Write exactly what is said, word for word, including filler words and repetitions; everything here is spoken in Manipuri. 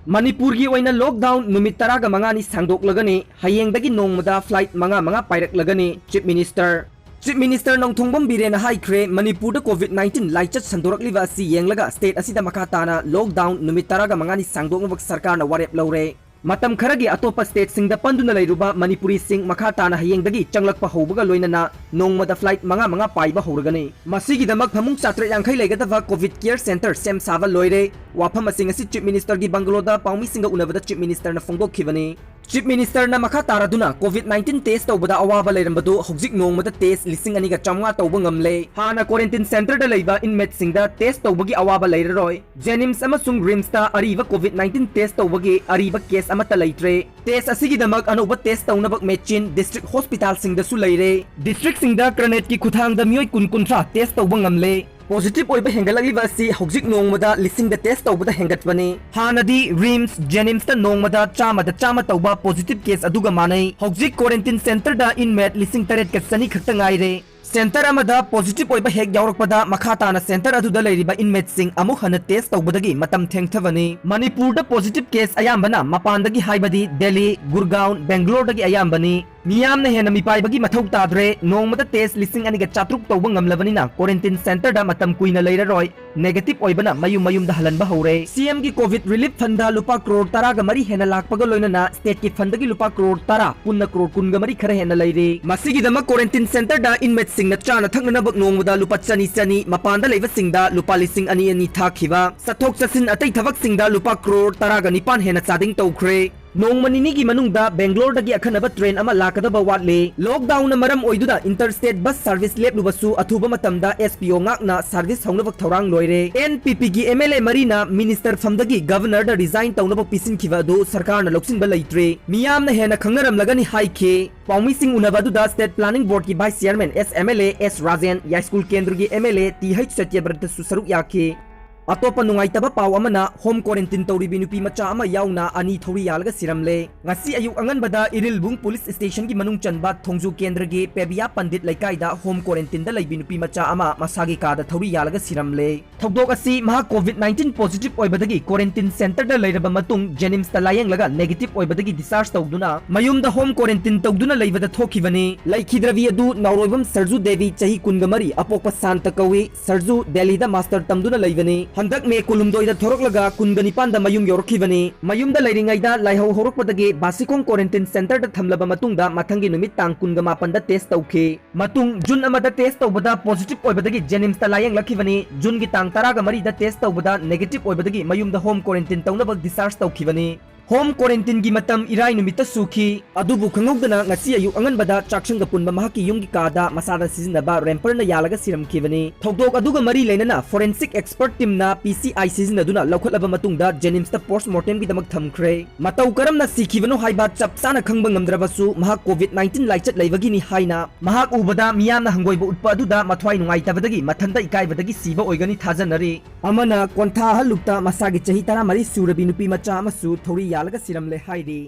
ꯃꯅꯤꯄꯨꯔꯒꯤ ꯑꯣꯏꯅ lockdown ꯅꯨꯃꯤꯠ ꯇꯔꯥꯒ ꯃꯉꯥꯅꯤ ꯁꯥꯡꯗꯣꯛꯂꯒꯅꯤ꯫ ꯍꯌꯦꯡꯗꯒꯤ ꯅꯣꯡꯃꯗ flight ꯃꯉꯥ ꯃꯉꯥ ꯄꯥꯏꯔꯛꯂꯒꯅꯤ꯫ Chief Minister, Chief Minister Nongthombam ꯕꯤꯔꯦꯟꯅ ꯍꯥꯏꯈ꯭ꯔꯦ, ꯃꯅꯤꯄꯨꯔꯗ COVID nineteen ꯂꯥꯏꯆꯠ ꯁꯟꯗꯣꯔꯛꯂꯤꯕ ꯑꯁꯤ ꯌꯦꯡꯂꯒ state ꯑꯁꯤꯗ ꯃꯈꯥ ꯇꯥꯅ lockdown ꯅꯨꯃꯤꯠ ꯇꯔꯥꯒ ꯃꯉꯥꯅꯤ ꯁꯥꯡꯗꯣꯛꯅꯕ ꯁꯔꯀꯥꯔꯅ ꯋꯥꯔꯦꯞ ꯂꯧꯔꯦ꯫ ꯃꯇꯝ ꯈꯔꯒꯤ ꯑꯇꯣꯞꯄ stateꯁꯤꯡꯗ ꯄꯟꯗꯨꯅ ꯂꯩꯔꯨꯕ ꯃꯅꯤꯄꯨꯔꯤꯁꯤꯡ ꯃꯈꯥ ꯇꯥꯅ ꯍꯌꯦꯡꯗꯒꯤ ꯆꯪꯂꯛꯄ ꯍꯧꯕꯒ ꯂꯣꯏꯅꯅ ꯅꯣꯡꯃꯗ flight ꯃꯉꯥ ꯃꯉꯥ ꯄꯥꯏꯕ ꯍꯧꯔꯒꯅꯤ꯫ ꯃꯁꯤꯒꯤꯗꯃꯛ ꯐꯃꯨꯡ ꯆꯥꯇ꯭ꯔꯦꯠ ꯌꯥꯡꯈꯩ ꯂꯩꯒꯗꯕ COVID care center ꯁꯦꯝ ꯁꯥꯕ ꯂꯣꯏꯔꯦ꯫ ꯋꯥꯐꯝ ꯑꯁꯤꯡ ꯑꯁꯤ Chief Ministerꯒꯤ bungalow ꯗ ꯄꯥꯎꯃꯤꯁꯤꯡꯒ ꯎꯅꯕꯗ Chief Ministerꯅ ꯐꯣꯡꯗꯣꯛꯈꯤꯕꯅꯤ꯫ Chief Ministerꯅ ꯃꯈꯥ ꯇꯥꯔꯗꯨꯅ COVID nineteen test ꯇꯧꯕꯗ ꯑꯋꯥꯕ ꯂꯩꯔꯝꯕꯗꯨ ꯍꯧꯖꯤꯛ ꯅꯣꯡꯃꯗ test ꯂꯤꯁꯤꯡ ꯑꯅꯤꯒ ꯆꯥꯝꯃꯉꯥ ꯇꯧꯕ ꯉꯝꯂꯦ꯫ ꯍꯥꯟꯅ quarantine centreꯗ ꯂꯩꯕ inmateꯁꯤꯡꯗ test ꯇꯧꯕꯒꯤ ꯑꯋꯥꯕ ꯂꯩꯔꯔꯣꯏ꯫ JNIMS ꯑꯃꯁꯨꯡ RIMSꯇ ꯑꯔꯤꯕ COVID nineteen test ꯇꯧꯕꯒꯤ ꯑꯔꯤꯕ case ꯑꯃꯠꯇ ꯂꯩꯇ꯭ꯔꯦ꯫ Test ꯑꯁꯤꯒꯤꯗꯃꯛ ꯑꯅꯧꯕ test ꯇꯧꯅꯕ machine district hospitalꯁꯤꯡꯗꯁꯨ ꯂꯩꯔꯦ꯫ Districtꯁꯤꯡꯗ Cranitꯀꯤ ꯈꯨꯠꯊꯥꯡꯗ ꯃꯤꯑꯣꯏ ꯀꯨꯟ ꯀꯨꯟꯊ꯭ꯔꯥ test ꯇꯧꯕ ꯉꯝꯂꯦ꯫ Positive ꯑꯣꯏꯕ ꯍꯦꯟꯒꯠꯂꯛꯂꯤꯕ ꯑꯁꯤ ꯍꯧꯖꯤꯛ ꯅꯣꯡꯃꯗ ꯂꯤꯁꯤꯡꯗ test ꯇꯧꯕꯗ ꯍꯦꯟꯒꯠꯄꯅꯤ꯫ ꯍꯥꯟꯅꯗꯤ RIMS, JNIMSꯇ ꯅꯣꯡꯃꯗ ꯆꯥꯝꯃꯗ ꯆꯥꯝꯃ ꯇꯧꯕ positive case ꯑꯗꯨꯒ ꯃꯥꯟꯅꯩ꯫ ꯍꯧꯖꯤꯛ quarantine centreꯗ inmate ꯂꯤꯁꯤꯡ ꯇꯔꯦꯠꯀ ꯆꯅꯤ ꯈꯛꯇ ꯉꯥꯏꯔꯦ꯫ Center ꯑꯃꯗ positive ꯑꯣꯏꯕ ꯍꯦꯛ ꯌꯥꯎꯔꯛꯄꯗ ꯃꯈꯥ ꯇꯥꯅ center ꯑꯗꯨꯗ ꯂꯩꯔꯤꯕ inmateꯁꯤꯡ ꯑꯃꯨꯛ ꯍꯟꯅ test ꯇꯧꯕꯗꯒꯤ ꯃꯇꯝ ꯊꯦꯡꯊꯕꯅꯤ꯫ ꯃꯅꯤꯄꯨꯔꯗ positive case ꯑꯌꯥꯝꯕꯅ ꯃꯄꯥꯟꯗꯒꯤ, ꯍꯥꯏꯕꯗꯤ ꯗꯦꯜꯂꯤ, ꯒꯨꯔꯒꯥꯎꯟ, ꯕꯦꯡꯒ꯭ꯂꯣꯔꯗꯒꯤ ꯑꯌꯥꯝꯕꯅꯤ꯫ ꯃꯤꯌꯥꯝꯅ ꯍꯦꯟꯅ ꯃꯤꯄꯥꯏꯕꯒꯤ ꯃꯊꯧ ꯇꯥꯗ꯭ꯔꯦ꯫ ꯅꯣꯡꯃꯗ test ꯂꯤꯁꯤꯡ ꯑꯅꯤꯒ ꯆꯥꯇ꯭ꯔꯨꯛ ꯇꯧꯕ ꯉꯝꯂꯕꯅꯤꯅ quarantine centreꯗ ꯃꯇꯝ ꯀꯨꯏꯅ ꯂꯩꯔꯔꯣꯏ꯫ Negative ꯑꯣꯏꯕꯅ ꯃꯌꯨꯝ ꯃꯌꯨꯝꯗ ꯍꯜꯍꯟꯕ ꯍꯧꯔꯦ꯫ CMꯒꯤ COVID relief fundꯗ ꯂꯨꯄꯥ ꯀ꯭ꯔꯣꯔ ꯇꯔꯥꯒ ꯃꯔꯤ ꯍꯦꯟꯅ ꯂꯥꯛꯄꯒ ꯂꯣꯏꯅꯅ stateꯀꯤ fundꯗꯒꯤ ꯂꯨꯄꯥ ꯀ꯭ꯔꯣꯔ ꯇꯔꯥ, ꯄꯨꯟꯅ ꯀ꯭ꯔꯣꯔ ꯀꯨꯟꯒ ꯃꯔꯤ ꯈꯔ ꯍꯦꯟꯅ ꯂꯩꯔꯦ꯫ ꯃꯁꯤꯒꯤꯗꯃꯛ quarantine centreꯗ inmateꯁꯤꯡꯅ ꯆꯥꯅ ꯊꯛꯅꯅꯕ ꯅꯣꯡꯃꯗ ꯂꯨꯄꯥ ꯆꯅꯤ ꯆꯅꯤ, ꯃꯄꯥꯟꯗ ꯂꯩꯕꯁꯤꯡꯗ ꯂꯨꯄꯥ ꯂꯤꯁꯤꯡ ꯑꯅꯤ ꯑꯅꯤ ꯊꯥꯈꯤꯕ, ꯆꯠꯊꯣꯛ ꯆꯠꯁꯤꯟ ꯑꯇꯩ ꯊꯕꯛꯁꯤꯡꯗ ꯂꯨꯄꯥ ꯀ꯭ꯔꯣꯔ ꯇꯔꯥꯒ ꯅꯤꯄꯥꯟ ꯍꯦꯟꯅ ꯆꯥꯗꯤꯡ ꯇꯧꯈ꯭ꯔꯦ꯫ ꯅꯣꯡꯃ ꯅꯤꯅꯤꯒꯤ ꯃꯅꯨꯡꯗ ꯕꯦꯡꯒ꯭ꯂꯣꯔꯗꯒꯤ ꯑꯈꯟꯅꯕ train ꯑꯃ ꯂꯥꯛꯀꯗꯕ ꯋꯥꯠꯂꯤ꯫ Lockdownꯅ ꯃꯔꯝ ꯑꯣꯏꯗꯨꯅ interstate bus service ꯂꯦꯞꯂꯨꯕꯁꯨ ꯑꯊꯨꯕ ꯃꯇꯝꯗ SPO ꯉꯥꯛꯅ service ꯍꯧꯅꯕ ꯊꯧꯔꯥꯡ ꯂꯣꯏꯔꯦ꯫ NPPꯒꯤ MLA ꯃꯔꯤꯅ minister fundꯗꯒꯤ governorꯗ resign ꯇꯧꯅꯕ ꯄꯤꯁꯤꯟꯈꯤꯕ ꯑꯗꯨ ꯁꯔꯀꯥꯔꯅ ꯂꯧꯁꯤꯟꯕ ꯂꯩꯇ꯭ꯔꯦ꯫ ꯃꯤꯌꯥꯝꯅ ꯍꯦꯟꯅ ꯈꯪꯅꯔꯝꯂꯒꯅꯤ ꯍꯥꯏꯈꯤ꯫ ꯄꯥꯎꯃꯤꯁꯤꯡ ꯎꯅꯕ ꯑꯗꯨꯗ state planning boardꯀꯤ vice chairman S MLA S Rajen, ꯌꯥꯏꯁ꯭ꯀꯨꯜ ꯀꯦꯟꯗ꯭ꯔꯒꯤ MLA T H ꯁꯇ꯭ꯌꯕ꯭ꯔꯇꯁꯨ ꯁꯔꯨꯛ ꯌꯥꯈꯤ꯫ ꯑꯇꯣꯞꯄ ꯅꯨꯡꯉꯥꯏꯇꯕ ꯄꯥꯎ ꯑꯃꯅ, ꯍꯣꯝ ꯀ꯭ꯋꯥꯔꯦꯟꯇꯤꯟ ꯇꯧꯔꯤꯕꯤ ꯅꯨꯄꯤ ꯃꯆꯥ ꯑꯃ ꯌꯥꯎꯅ ꯑꯅꯤ ꯊꯧꯔꯤ ꯌꯥꯜꯂꯒ ꯁꯤꯔꯝꯂꯦ꯫ ꯉꯁꯤ ꯑꯌꯨꯛ ꯑꯉꯟꯕꯗ ꯏꯔꯤꯜꯕꯨꯡ ꯄꯨꯂꯤꯁ ꯁ꯭ꯇꯦꯁꯟꯒꯤ ꯃꯅꯨꯡ ꯆꯟꯕ ꯊꯣꯡꯖꯨ ꯀꯦꯟꯗ꯭ꯔꯒꯤ ꯄꯦꯕꯤꯌꯥ ꯄꯟꯗꯤꯠ ꯂꯩꯀꯥꯏꯗ ꯍꯣꯝ ꯀ꯭ꯋꯥꯔꯦꯟꯇꯤꯟꯗ ꯂꯩꯕꯤ ꯅꯨꯄꯤ ꯃꯆꯥ ꯑꯃ ꯃꯁꯥꯒꯤ ꯀꯥꯗ ꯊꯧꯔꯤ ꯌꯥꯜꯂꯒ ꯁꯤꯔꯝꯂꯦ꯫ ꯊꯧꯗꯣꯛ ꯑꯁꯤ ꯃꯍꯥꯛ ꯀꯣꯚꯤꯗ ꯅꯥꯏꯟꯇꯤꯟ ꯄꯣꯖꯤꯇꯤꯚ ꯑꯣꯏꯕꯗꯒꯤ ꯀ꯭ꯋꯥꯔꯦꯟꯇꯤꯟ ꯁꯦꯟꯇꯔꯗ ꯂꯩꯔꯕ ꯃꯇꯨꯡ ꯖꯦꯅꯤꯝꯁꯇ ꯂꯥꯌꯦꯡꯂꯒ ꯅꯦꯒꯦꯇꯤꯚ ꯑꯣꯏꯕꯗꯒꯤ ꯗꯤꯁꯆꯥꯔꯖ ꯇꯧꯗꯨꯅ ꯃꯌꯨꯝꯗ ꯍꯣꯝ ꯀ꯭ꯋꯥꯔꯦꯟꯇꯤꯟ ꯇꯧꯗꯨꯅ ꯂꯩꯕꯗ ꯊꯣꯛꯈꯤꯕꯅꯤ꯫ ꯂꯩꯈꯤꯗ꯭ꯔꯕꯤ ꯑꯗꯨ ꯅꯥꯎꯔꯣꯏꯕꯝ ꯁꯔꯖꯨ ꯗꯦꯕꯤ, ꯆꯍꯤ ꯀꯨꯟꯒ ꯃꯔꯤ, ꯑꯄꯣꯛꯄ ꯁꯥꯟꯇ ꯀꯧꯏ꯫ ꯁꯔꯖꯨ ꯗꯦꯜꯂꯤꯗ ꯃꯥꯁꯇꯔ ꯇꯝꯗꯨꯅ ꯂꯩꯕꯅꯤ꯫ ꯍꯟꯗꯛ ꯃꯦ ꯀꯨꯟꯍꯨꯝꯗꯣꯏꯗ ꯊꯣꯔꯛꯂꯒ ꯀꯨꯟꯒ ꯅꯤꯄꯥꯟꯗ ꯃꯌꯨꯝ ꯌꯧꯔꯛꯈꯤꯕꯅꯤ꯫ ꯃꯌꯨꯝꯗ ꯂꯩꯔꯤꯉꯩꯗ ꯂꯥꯏꯍꯧ ꯍꯧꯔꯛꯄꯗꯒꯤ ꯕꯥꯁꯤꯈꯣꯡ ꯀ꯭ꯋꯥꯔꯦꯟꯇꯤꯟ ꯁꯦꯟꯇꯔꯗ ꯊꯝꯂꯕ ꯃꯇꯨꯡꯗ ꯃꯊꯪꯒꯤ ꯅꯨꯃꯤꯠ ꯇꯥꯡ ꯀꯨꯟꯒ ꯃꯥꯄꯟꯗ ꯇꯦꯁ ꯇꯧꯈꯤ꯫ ꯃꯇꯨꯡ ꯖꯨꯟ ꯑꯃꯗ ꯇꯦꯁ ꯇꯧꯕꯗ ꯄꯣꯖꯤꯇꯤꯚ ꯑꯣꯏꯕꯗꯒꯤ ꯖꯦꯅꯤꯝꯁꯇ ꯂꯥꯌꯦꯡꯂꯛꯈꯤꯕꯅꯤ꯫ ꯖꯨꯟꯒꯤ ꯇꯥꯡ ꯇꯔꯥꯒ ꯃꯔꯤꯗ ꯇꯦꯁ ꯇꯧꯕꯗ ꯅꯦꯒꯦꯇꯤꯚ ꯑꯣꯏꯕꯗꯒꯤ ꯃꯌꯨꯝꯗ ꯍꯣꯝ ꯀ꯭ꯋꯥꯔꯦꯟꯇꯤꯟ ꯇꯧꯅꯕ ꯗꯤꯁꯆꯥꯔꯖ ꯇꯧꯈꯤꯕꯅꯤ꯫ ꯍꯣꯝ ꯀ꯭ꯋꯥꯔꯦꯟꯇꯤꯟꯒꯤ ꯃꯇꯝ ꯏꯔꯥꯏ ꯅꯨꯃꯤꯠꯇ ꯁꯨꯈꯤ꯫ ꯑꯗꯨꯕꯨ ꯈꯪꯍꯧꯗꯅ ꯉꯁꯤ ꯑꯌꯨꯛ ꯑꯉꯟꯕꯗ ꯆꯥꯛꯁꯪꯒ ꯄꯨꯟꯕ ꯃꯍꯥꯛꯀꯤ ꯌꯨꯝꯒꯤ ꯀꯥꯗ ꯃꯁꯥꯗ ꯁꯤꯖꯤꯟꯅꯕ ꯔꯦꯝꯄꯔꯅ ꯌꯥꯜꯂꯒ ꯁꯤꯔꯝꯈꯤꯕꯅꯤ꯫ ꯊꯧꯗꯣꯛ ꯑꯗꯨꯒ ꯃꯔꯤ ꯂꯩꯅꯅ forensic expert ꯇꯤꯝꯅ P C I ꯁꯤꯖꯤꯟꯅꯗꯨꯅ ꯂꯧꯈꯠꯂꯕ ꯃꯇꯨꯡꯗ ꯖꯦꯅꯤꯝꯁꯇ ꯄꯣꯁ꯭ꯠꯃꯣꯔꯇꯦꯝꯒꯤꯗꯃꯛ ꯊꯝꯈ꯭ꯔꯦ꯫ ꯃꯇꯧ ꯀꯔꯝꯅ ꯁꯤꯈꯤꯕꯅꯣ ꯍꯥꯏꯕ ꯆꯞ ꯆꯥꯅ ꯈꯪꯕ ꯉꯝꯗ꯭ꯔꯕꯁꯨ ꯃꯍꯥꯛ ꯀꯣꯚꯤꯗ ꯅꯥꯏꯟꯇꯤꯟ ꯂꯥꯏꯆꯠ ꯂꯩꯕꯒꯤꯅꯤ ꯍꯥꯏꯅ ꯃꯍꯥꯛ ꯎꯕꯗ ꯃꯤꯌꯥꯝꯅ ꯍꯪꯒꯣꯏꯕ ꯎꯠꯄ ꯑꯗꯨꯗ ꯃꯊ꯭ꯋꯥꯏ ꯅꯨꯡꯉꯥꯏꯇꯕꯗꯒꯤ ꯃꯊꯟꯇ ꯏꯀꯥꯏꯕꯗꯒꯤ ꯁꯤꯕ ꯑꯣꯏꯒꯅꯤ ꯊꯥꯖꯅꯔꯤ꯫ ꯑꯃꯅ ꯀꯣꯟꯊꯥ ꯍꯜꯂꯨꯛꯇ ꯃꯁꯥꯒꯤ ꯆꯍꯤ ꯇꯔꯥꯃꯔꯤ ꯁꯨꯔꯕꯤ ꯅꯨꯄꯤ ꯃꯆꯥ ꯑꯃꯁꯨ ꯊꯧꯔꯤ ꯌꯥꯜꯂꯒ ꯁꯤꯔꯝꯂꯦ ꯍꯥꯏꯔꯤ꯫